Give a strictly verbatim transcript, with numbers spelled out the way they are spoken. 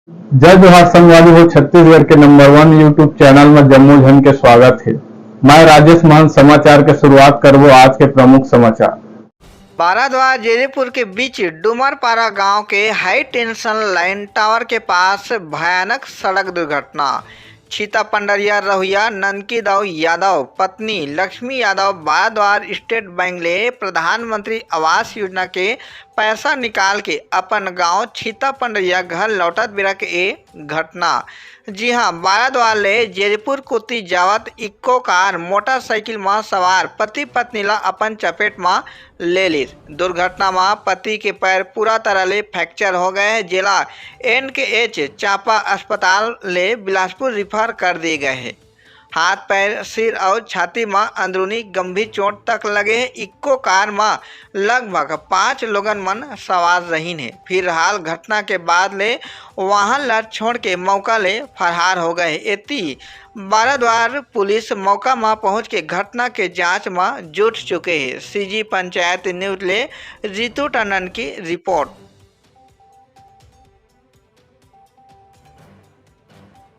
जय जोहार संगवारी हो, छत्तीसगढ़ के नंबर वन YouTube चैनल में जम्मो झन के स्वागत हे। मैं राजेश महंत। समाचार के शुरुआत करबो आज के प्रमुख समाचार। बाराद्वार जैदीपुर के बीच डूमरपारा गांव के हाई टेंशन लाइन टावर के पास भयानक सड़क दुर्घटना। छीता पंडरिया रहुइया ननकी दाऊ यादव पत्नी लक्ष्मी यादव बाराद्वार स्टेट बैंक ले प्रधानमंत्री आवास योजना के पैसा निकाल के अपन गांव छीता पंडरिया घर लौटत बेरा के ए घटना। जी हां, बाराद्वार ले जैदीपुर कोति जावत इक्को कार मोटरसाइकिल म सवार पति पत्नी ला अपन चपेट म ले लिस। दुर्घटना म पति के पैर पूरा तरह ले फ्रैक्चर हो गए हे, जेला एनकेएच चांपा अस्पताल ले बिलासपुर रिफर कर दिए गए हे। हाथ, पैर, सिर अउ छाती म अंदरूनी गंभीर चोट तक लगे हे। इक्को कार म लगभग पांच लोगन मन सवार रहिन हे। फिलहाल घटना के बाद ले वाहन ला छोड़ के मौका ले फरार हो गए। एती बाराद्वार पुलिस मौका म पहुंच के घटना के जांच म जुट चुके हे। सीजी पंचायत न्यूज ले रितु टंडन की रिपोर्ट।